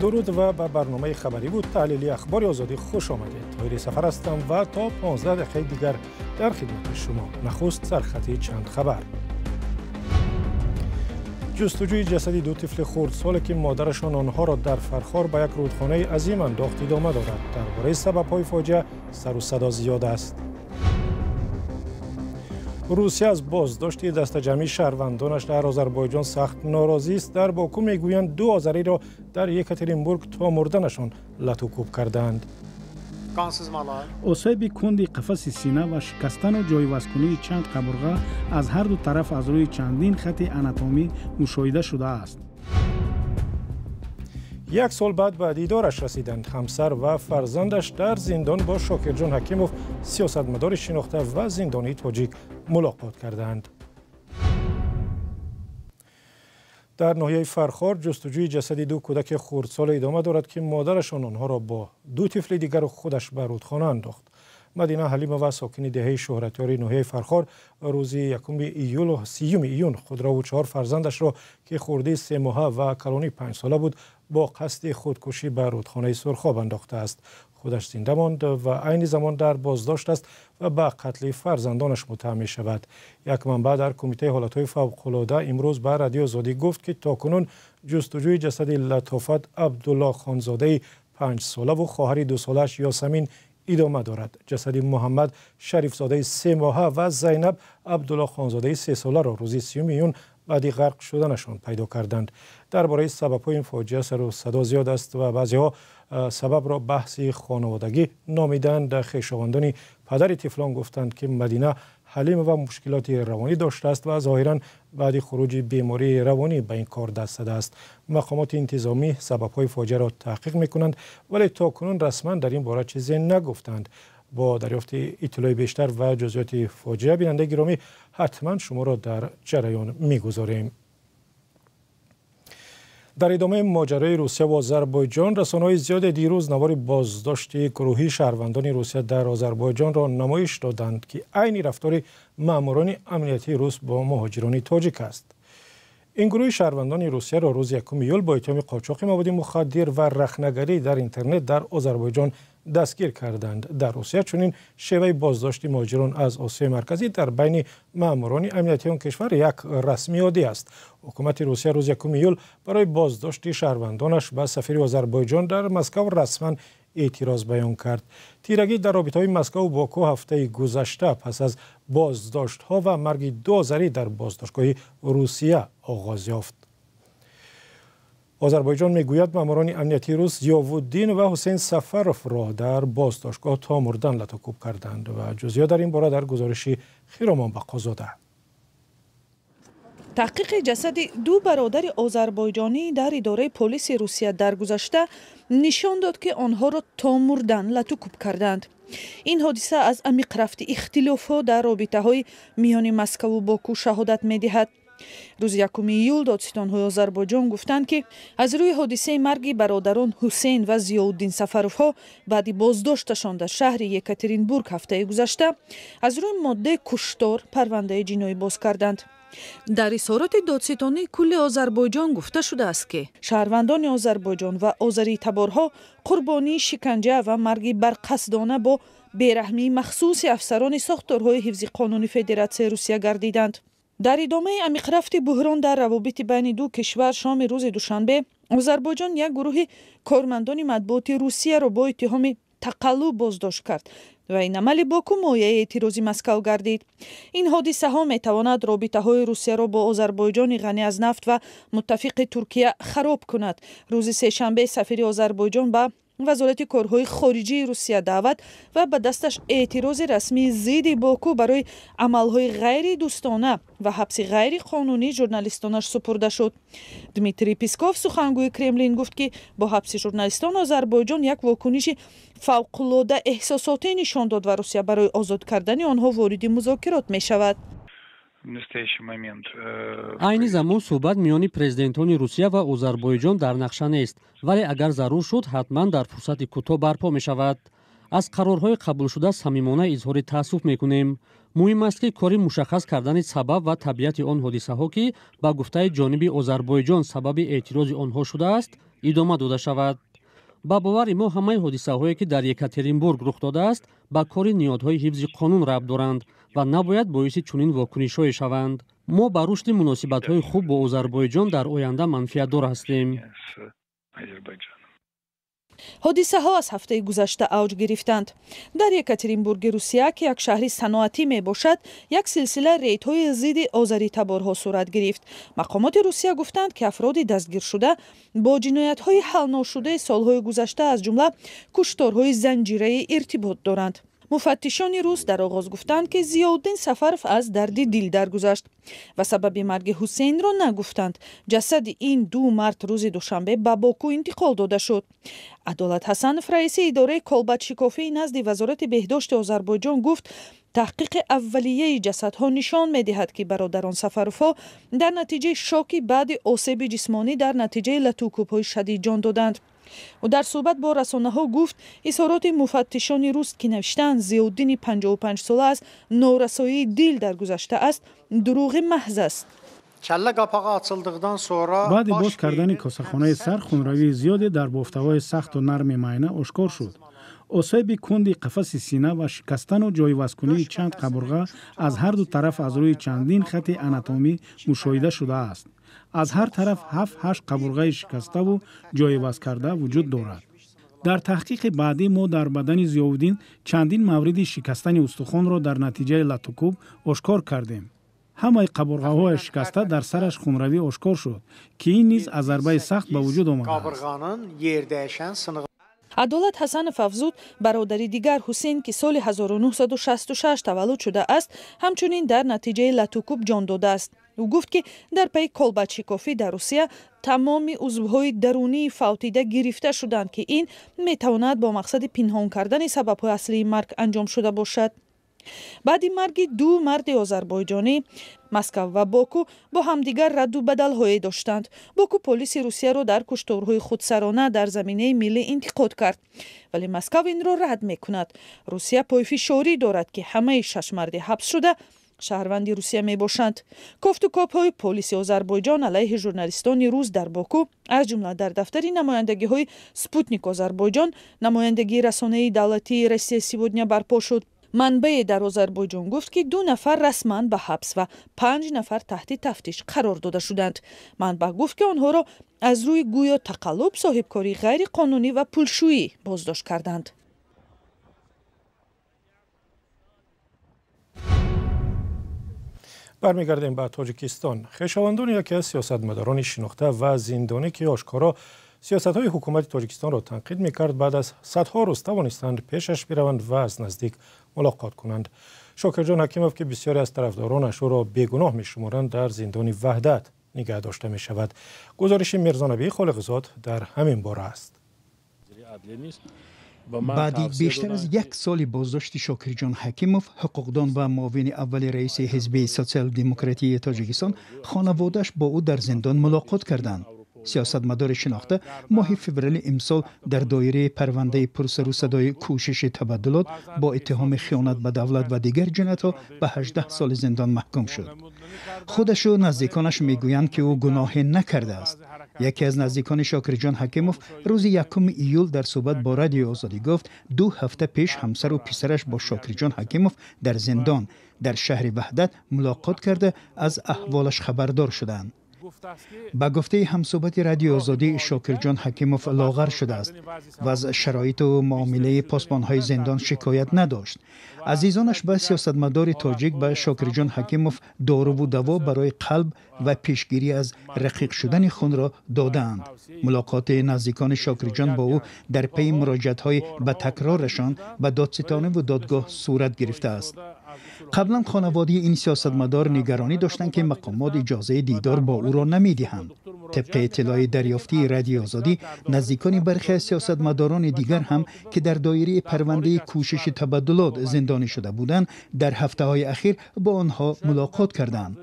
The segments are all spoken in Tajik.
Дуруд ва ба барномаи хабариву таҳлили Ахбори Озодӣ хуш омадед. Тоҳири Сафар ҳастам ва то 15 дақиқаи дигар дар хидмати шумо. Нахуст сархати чанд хабар. Ҷустуҷӯи ҷасади ду тифли хурдсоле, ки модарашон онҳоро дар Фархор ба як рӯдхонаи азим андохт, идома дорад. Дар бораи сабабҳои фоҷиа сару садо зиёд аст. Русия аз боздошти дастаҷамъии шаҳрвандонаш дар Озарбойҷон сахт норозист. Дар Боку мегӯянд, ду озариро дар Екатеринбург то мурданашон латукӯб кардаанд. Осеби кунди қафаси сина ва шикастану ҷойвазкунии чанд қабурға аз ҳарду тараф аз рӯи чандин хати анатомӣ мушоҳида шудааст. Як сол баъд ба дидораш расиданд. Ҳамсар ва фарзандаш дар зиндон бо Шокирҷон Ҳакимов, сиёсатмадори шинохта ва зиндонии тоҷик, мулоқот кардаанд. Дар ноҳияи Фархор ҷустуҷӯи ҷасади ду кӯдаки хурдсола идома дорад, ки модарашон онҳоро бо ду тифли дигару худаш ба рӯдхона андохт. Мадина Ҳалимова, сокини деҳаи шӯҳратёри ноҳияи Фархор, рӯзи 1 июлу 30 июн худрову чаҳор фарзандашро, ки хурдии 3 моҳа ва калонии 5 сола буд, бо қасди худкушӣ ба рӯдхонаи Сурхоб андохтааст. Худаш зинда монд ва айни замон дар боздошт аст ва ба қатли фарзандонаш муттаҳам мешавад. Як манбаъ дар Кумитаи ҳолатҳои фавқулода имрӯз ба Радиои Озодӣ гуфт, ки то кунун ҷустуҷӯи ҷасади Латофат Абдуллохонзодаи 5-солаву хоҳари 2-солааш Ёсамин идома дорад. Ҷасади Муҳаммад Шарифзодаи 3 моҳа ва Зайнаб Абдуллохонзодаи 3-соларо рӯзи 30 июн баъди ғарқ шуданашон пайдо карданд. Дар бораи сабабҳои ин фоҷиа сару садо зиёд аст ва баъзеҳо сабабро баҳси хонаводагӣ номиданд. Хешовандони падари тифлон гуфтанд, ки Мадина Ҳалимова мушкилоти равонӣ доштааст ва зоҳиран баъди хуруҷи бемории равонӣ ба ин кор даст задааст. Мақомоти интизомӣ сабабҳои фоҷиаро таҳқиқ мекунанд, вале то кунун расман дар ин бора чизе нагуфтанд. Бо дарёфти иттилои бештар ва ҷузъиёти фоҷиа, бинандаи гиромӣ, ҳатман шуморо дар ҷараён мегузорем. Дар идомаи моҷарои Русия ва Озарбойҷон, расонаҳои зиёде дирӯз навори боздошти гурӯҳии шаҳрвандони Русия дар Озарбойҷонро намоиш доданд, ки айни рафтори маъмурони амниятии рус бо муҳоҷирони тоҷик аст. Ин гурӯҳи шаҳрвандони Русияро рӯзи 1 июл бо иттиҳоми қочоқи маводи мухаддир ва рахнагарӣ дар интернет дар Озарбойҷон дастгир карданд. Дар Русия чунин шеваи боздошти муҳоҷирон аз Осиёи Марказӣ дар байни маъмурони амниятии он кишвар як расми оддӣ аст. Ҳукумати Русия рӯзи 1 июл барои боздошти шаҳрвандонаш ба сафири Озарбойҷон дар Москав расман эътироз баён кард. Тирагӣ дар робитаҳои Москаву Боку ҳафтаи гузашта пас аз боздоштҳо ва марги ду озарӣ дар боздоштгоҳи Русия оғоз ёфт. Озарбойҷон мегӯяд, маъмурони амниятии рус Зиёвуддин ва Ҳусейн Сафаровро дар боздоштгоҳ то мурдан латукӯб карданд. Ва ҷузъиёт дар ин бора дар гузориши Хиромон Бақозода. Таҳқиқи ҷасади ду бародари озарбойҷонӣ дар идораи полиси Русия дар гузашта нишон дод, ки онҳоро то мурдан латукӯб карданд. Ин ҳодиса аз амиқрафти ихтилофҳо дар робитаҳои миёни Москаву Боку шаҳодат медиҳад. Рӯзи 1 июл додситонҳои Озарбойҷон гуфтанд, ки аз рӯи ҳодисаи марги бародарон Ҳусейн ва Зиёуддин Сафаровҳо баъди боздошташон дар шаҳри Екатеринбург ҳафтаи гузашта аз рӯи моддаи куштор парвандаи ҷиноӣ боз карданд. Дар изҳороти додситонии кулли Озарбойҷон гуфта шудааст, ки шаҳрвандони Озарбойҷон ва озаритаборҳо қурбонии шиканҷа ва марги барқасдона бо бераҳмии махсуси афсарони сохторҳои ҳифзи қонуни Федератсияи Русия гардиданд. Дар идомаи амиқрафти буҳрон дар равобити байни ду кишвар, шоми рӯзи душанбе Озарбойҷон як гурӯҳи кормандони матбуоти Русияро бо иттиҳоми тақаллуб боздошт кард ва ин амали Боку мояи эътирози Москав гардид. Ин ҳодисаҳо метавонад робитаҳои Русияро бо Озарбойҷони ғанӣ аз нафт ва муттафиқи Туркия хароб кунад. Рӯзи сешанбе сафири Озарбойҷон ба Вазорати корҳои хориҷии Русия даъват ва ба дасташ эътирози расмии зидди Боку барои амалҳои ғайридӯстона ва ҳабси ғайриқонунии журналистонаш супурда шуд. Дмитрий Песков, сухангӯи Кремлин, гуфт, ки бо ҳабси журналистон Озарбойҷон як вокуниши фавқулода эҳсосотӣ нишон дод ва Русия барои озод кардани онҳо вориди музокирот мешавад. Айни замон суҳбат миёни президентони Русия ва Озарбойҷон дар нақша нест, вале агар зарур шуд, ҳатман дар фурсати кӯтоҳ барпо мешавад. Аз қарорҳои қабулшуда самимона изҳори таассуф мекунем. Муҳим аст, ки кори мушаххас кардани сабаб ва табиати он ҳодисаҳо, ки ба гуфтаи ҷониби Озарбойҷон сабаби эътирози онҳо шудааст, идома дода шавад. Ба бовари мо, ҳамаи ҳодисаҳое, ки дар Екатеринбург рух додааст, ба кори ниҳодҳои ҳифзи қонун рабт доранд ва набояд боиси чунин вокунишҳое шаванд. Мо ба рушди муносибатҳои хуб бо Озарбойҷон дар оянда манфиатдор ҳастем. Ҳодисаҳо аз ҳафтаи гузашта авҷ гирифтанд. Дар Екатеринбурги Русия, ки як шаҳри саноатӣ мебошад, як силсила рейдҳои зидди озаритаборҳо сурат гирифт. Мақомоти Русия гуфтанд, ки афроди дастгиршуда бо ҷиноятҳои ҳалношудаи солҳои гузашта, аз ҷумла кушторҳои занҷираӣ, иртибот доранд. Муфаттишони рус дар оғоз гуфтанд, ки Зиёуддин Сафаров аз дарди дил даргузашт ва сабаби марги Ҳусейнро нагуфтанд. Ҷасади ин ду мард рӯзи душанбе ба Боку интиқол дода шуд. Адолат Ҳасанов, раиси идораи колбадшикофии назди Вазорати беҳдошти Озарбойҷон, гуфт, таҳқиқи аввалияи ҷасадҳо нишон медиҳад, ки бародарон Сафаровҳо дар натиҷаи шоки баъди осеби ҷисмонӣ дар натиҷаи латукӯбҳои шадид ҷон доданд. Ӯ дар суҳбат бо расонаҳо гуфт, изҳороти муфаттишони рус, ки навиштаанд Зиёуддини 55сола аз норасоии дил даргузаштааст, дурӯғи маҳз аст. Баъди боз кардани косахонаи сар, хунравии зиёде дар бофтаҳои сахту нарми майна ошкор шуд. Осеби кунди қафаси сина ва шикастану ҷойивазкунии чанд қабурға аз ҳарду тараф аз рӯи чандин хати анатомӣ мушоҳида шудааст. Аз ҳар тараф 7-8 қабурғаи шикаставу ҷойивазкарда вуҷуд дорад. Дар таҳқиқи баъдӣ мо дар бадани Зиёвуддин чандин мавриди шикастани устухонро дар натиҷаи латукӯб ошкор кардем. Ҳамаи қабурғаҳояш шикаста, дар сараш хунравӣ ошкор шуд, ки ин низ аз зарбаи сахт ба вуҷуд омадааст. Адолат Ҳасанов афзуд, бародари дигар, Ҳусейн, ки соли 1966 таваллуд шудааст, ҳамчунин дар натиҷаи латукӯб ҷон додааст. Ӯ гуфт, ки дар пайи колбадшикофӣ дар Русия тамоми узвҳои дарунии фавтида гирифта шуданд, ки ин метавонад бо мақсади пинҳон кардани сабабҳои аслии марг анҷом шуда бошад. Баъди марги ду марди озарбойҷонӣ, Москав ва Боку бо ҳамдигар радду бадалҳое доштанд. Боку полиси Русияро дар кушторҳои худсарона дар заминаи миллӣ интиқод кард, вале Москав инро рад мекунад. Русия пойфишорӣ дорад, ки ҳамаи шаш марди ҳабсшуда шаҳрванди Русия мебошанд. Кофтукобҳои полиси Озарбойҷон алайҳи журналистони рус дар Боку, аз ҷумла дар дафтари намояндагиҳои Спутник Озарбойҷон, намояндагии расонаи давлатии «Россия сегодня» барпо шуд. Манбае дар Озарбойҷон гуфт, ки ду нафар расман ба ҳабс ва панҷ нафар таҳти тафтиш қарор дода шуданд. Манбаъ гуфт, ки онҳоро аз рӯи гӯё тақаллуб, соҳибкории ғайриқонунӣ ва пулшӯӣ боздошт карданд. Бармегардем ба Тоҷикистон. Хешовандони яке аз сиёсатмадорони шинохта ва зиндонӣ, ки ошкоро сиёсатҳои ҳукумати Тоҷикистонро танқид мекард, баъд аз садҳо рӯз тавонистанд пешаш бираванд ва аз наздик мулоқот кунанд. Шокирҷон Ҳакимов, ки бисёре аз тарафдоронаш ӯро бегуноҳ мешуморанд, дар зиндони Ваҳдат нигаҳ дошта мешавад. Гузориши Мирзонабии Холиқзод дар ҳамин бора аст. Баъди бештар аз як соли боздошти Шокирҷон Ҳакимов, ҳуқуқдон ва муовини аввали раиси Ҳизби Социал-демократии Тоҷикистон, хонаводааш бо ӯ дар зиндон мулоқот карданд. Сиёсатмадори шинохта моҳи феврали имсол дар доираи парвандаи пурсару садои кӯшиши табаддулот бо иттиҳоми хиёнат ба давлат ва дигар ҷиноятҳо ба 18 соли зиндон маҳкум шуд. Худашу наздиконаш мегӯянд, ки ӯ гуноҳе накардааст. Яке аз наздикони Шокирҷон Ҳакимов рӯзи 1 июл дар суҳбат бо Радиои Озодӣ гуфт, 2 ҳафта пеш ҳамсару писараш бо Шокирҷон Ҳакимов дар зиндон дар шаҳри Ваҳдат мулоқот карда, аз аҳволаш хабардор шуданд. Ба гуфтаи ҳамсӯҳбати Радиои Озодӣ, Шокирҷон Ҳакимов лоғар шудааст ва аз шароиту муомилаи посбонҳои зиндон шикоят надошт. Азизонаш ба сиёсатмадори тоҷик, ба Шокирҷон Ҳакимов, доруву даво барои қалб ва пешгирӣ аз рақиқ шудани хунро додаанд. Мулоқоти наздикони Шокирҷон бо ӯ дар пайи муроҷиатҳои ба такрорашон ба додситониву додгоҳ сурат гирифтааст. Қаблан хонаводаи ин сиёсатмадор нигаронӣ доштанд, ки мақомот иҷозаи дидор бо ӯро намедиҳанд. Тибқи иттилои дарёфтии Радиои Озодӣ, наздикони бархе аз сиёсатмадорони дигар ҳам, ки дар доираи парвандаи кӯшиши табаддулот зиндонӣ шуда буданд, дар ҳафтаҳои ахир бо онҳо мулоқот карданд.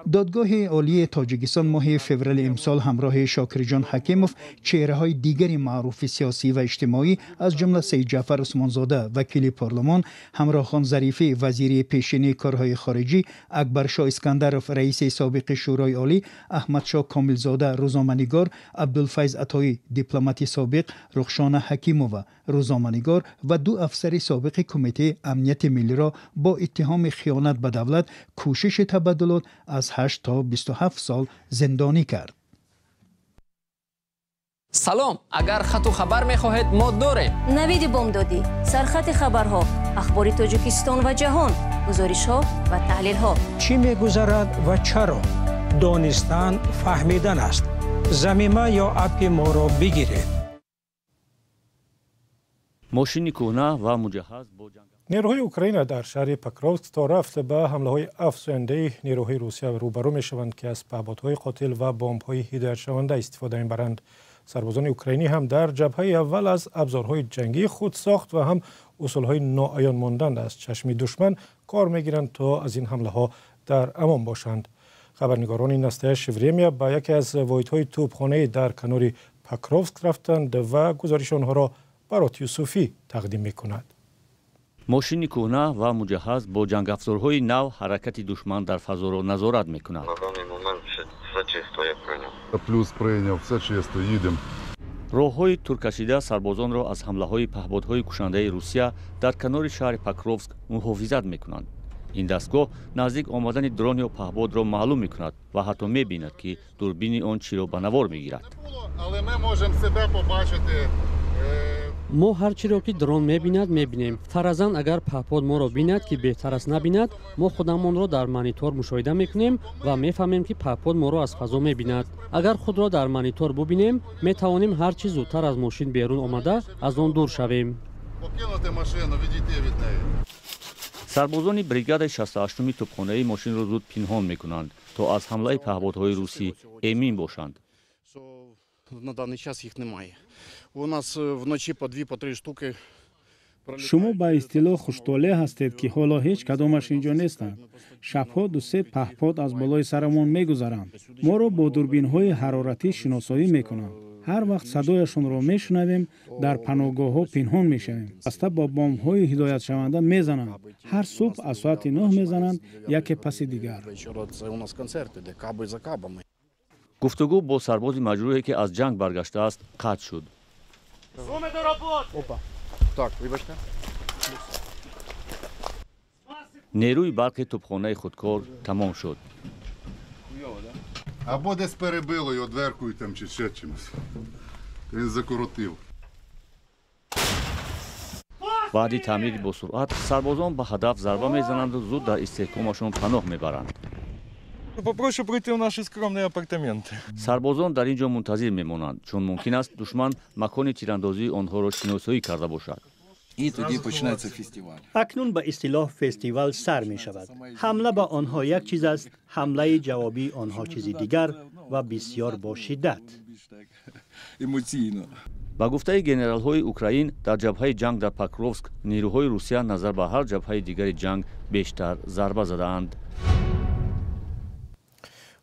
Додгоҳи олии Тоҷикистон моҳи феврали имсол ҳамроҳи Шокирҷон Ҳакимов чеҳраҳои дигари маъруфи сиёсӣ ва иҷтимоӣ аз ҷумла Саид Ҷаъфар Усмонзода, вакили парлумон, Ҳамроҳхон Зарифӣ, вазири пешини корҳои хориҷӣ, Акбаршоҳ Искандаров, раиси собиқи Шӯрои Олӣ, Аҳмадшоҳ Комилзода, рӯзноманигор, Абдулфайз Атоӣ, дипломати собиқ, Рухшона Ҳакимова, рӯзноманигор ва ду афсари собиқи Кумитаи амнияти миллиро бо иттиҳоми хиёнат ба давлат, кӯшиши табаддулот аз 8 то 27 сол зиндонӣ кард. Салом, агар хату хабар мехоҳед, мо дорем. Навиди бомдодӣ, сархати хабарҳо, ахбори Тоҷикистон ва ҷаҳон, гузоришҳо ва таҳлилҳо. Чӣ мегузарад ва чаро? Донистан фаҳмидан аст. Замима ё аппи моро бигиред. Мошини кӯҳна ва муҷаҳҳаз бо ҷанг. Нерӯҳои Украина дар шаҳри Покровск то рафт ба ҳамлаҳои афзояндаи нерӯҳои Русия рӯбарӯ мешаванд, ки аз паҳбодҳои қотил ва бомбҳои ҳидоятшаванда истифода мебаранд. Сарбозони украинӣ ҳам дар ҷабҳаи аввал аз абзорҳои ҷангии худсохт ва ҳам усулҳои ноаён мондан аз чашми душман кор мегиранд, то аз ин ҳамлаҳо дар амон бошанд. Хабарнигорони Настоящее Время ба яке аз воҳидҳои тӯбхонаи дар канори Покровск рафтанд ва гузориши онҳоро Барот Юсуфӣ тақдим мекунад. Мошини кӯҳна ва муҷаҳҳаз бо ҷангафзорҳои нав ҳаракати душман дар фазоро назорат мекунад. Роҳҳои туркашида сарбозонро аз ҳамлаҳои паҳбодҳои кушандаи Русия дар канори шаҳри Покровск муҳофизат мекунанд. Ин дастгоҳ наздик омадани дрон ё паҳбодро маълум мекунад ва ҳатто мебинад, ки дурбини он чиро ба навор мегирад. Мо ҳар чиро ки дрон мебинад, мебинем. Фаразан, агар паҳпод моро бинад, ки беҳтар аст набинад, мо худамонро дар монитор мушоҳида мекунем ва мефаҳмем, ки паҳпод моро аз фазо мебинад. Агар худро дар монитор бубинем, метавонем ҳар чӣ зудтар аз мошин берун омада аз он дур шавем. Сарбозони бригадаи 68-уми тӯбхонаи мошинро зуд пинҳон мекунанд, то аз ҳамлаи паҳбодҳои русӣ эмин бошанд. На даний час їх немає. У нас вночі по дві, по три штуки. Шумо ба истилоҳ хуштолеъ ҳастед, ки ҳоло ҳеҷ кадомаш инҷо нестанд. Шабҳо ду-се паҳпод аз болои сарамон мегузаранд. Моро бо дурбинҳои ҳароратӣ шиносоӣ мекунанд. Ҳар вақт садояшонро мешунавем, дар паноҳгоҳҳо пинҳон мешавем. Баста бо бомбҳои ҳидоятшаванда мезананд. Ҳар субҳ аз соати 9 мезананд, яке паси дигар. Гуфтугӯ бо сарбози маҷрӯҳе, ки аз ҷанг баргаштааст, қатъ шуд. Нерӯи барқи тӯбхонаи худкор тамом шуд. Або десь перебило його дверкою там чи ще чимось. Він закоротив. Баъди таъмири босуръат сарбозон ба ҳадаф зарба мезананду зуд дар истеҳкомашон паноҳ мебаранд. Попрошу прийти в наши скромные апартаменты. Сарбозон дар ин ҷо мунтазир мемонанд, чун мумкин аст душман макони тирандозии онҳоро шиносоӣ карда бошад. Акнун ба истилоҳ фестивал сар мешавад. Ҳамла ба онҳо як чиз аст, ҳамлаи ҷавобии онҳо чизи дигар ва бисёр бо шиддат. Ба гуфтаи генералҳои Украин, дар ҷабҳаи ҷанг дар Покровск нерӯҳои Русия назар ба ҳар ҷабҳаи дигари ҷанг бештар зарба задаанд.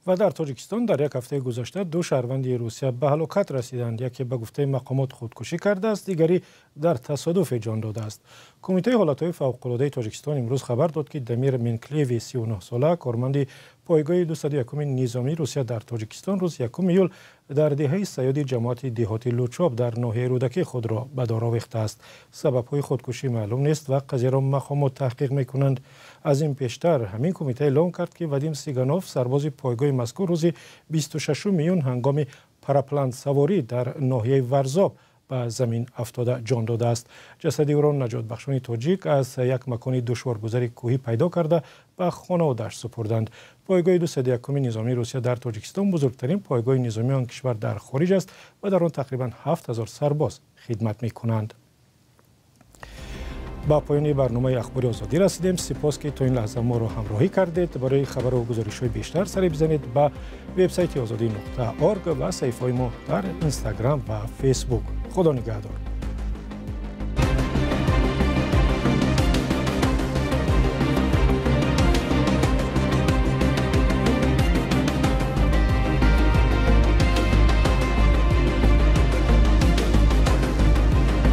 Ва дар Тоҷикистон дар як ҳафтаи гузашта ду шаҳрванди Русия ба ҳалокат расиданд. Яке ба гуфтаи мақомот худкушӣ кардааст, дигаре дар тасодуфе ҷон додааст. Кумитаи ҳолатҳои фавқулодаи Тоҷикистон имрӯз хабар дод, ки Дамир Минклеви 39-сола, корманди пойгоҳи 201-уми низомии Русия дар Тоҷикистон, рӯзи 1 июл дар деҳаи Саёди ҷамоати деҳоти Лучоб дар ноҳияи Рӯдакӣ худро ба дор овехтааст. Сабабҳои худкушӣ маълум нест ва қазияро мақомот таҳқиқ мекунанд. Аз ин пештар ҳамин кумита эълон кард, ки Вадим Сиганов, сарбози пойгоҳи мазкур, рӯзи 26 июн ҳангоми параплансаворӣ дар ноҳияи Варзоб ба замин афтода ҷон додааст. Ҷасади ӯро наҷотбахшони тоҷик аз як макони душворгузари кӯҳӣ пайдо карда ба хонаводааш супурданд. Пойгоҳи 201-уми низомии Русия дар Тоҷикистон бузургтарин пойгоҳи низомии он кишвар дар хориҷ аст ва дар он тақрибан 7000 сарбоз хидмат мекунанд. Ба поёни барномаи Ахбори Озодӣ расидем. Сипос, ки то ин лаҳза моро ҳамроҳӣ кардед. Барои хабару гузоришҳои бештар сари бизанед ба вебсайти озодӣ.орг ва саҳифаҳои мо дар Инстаграм ва Фейсбук. Худо нигаҳдор.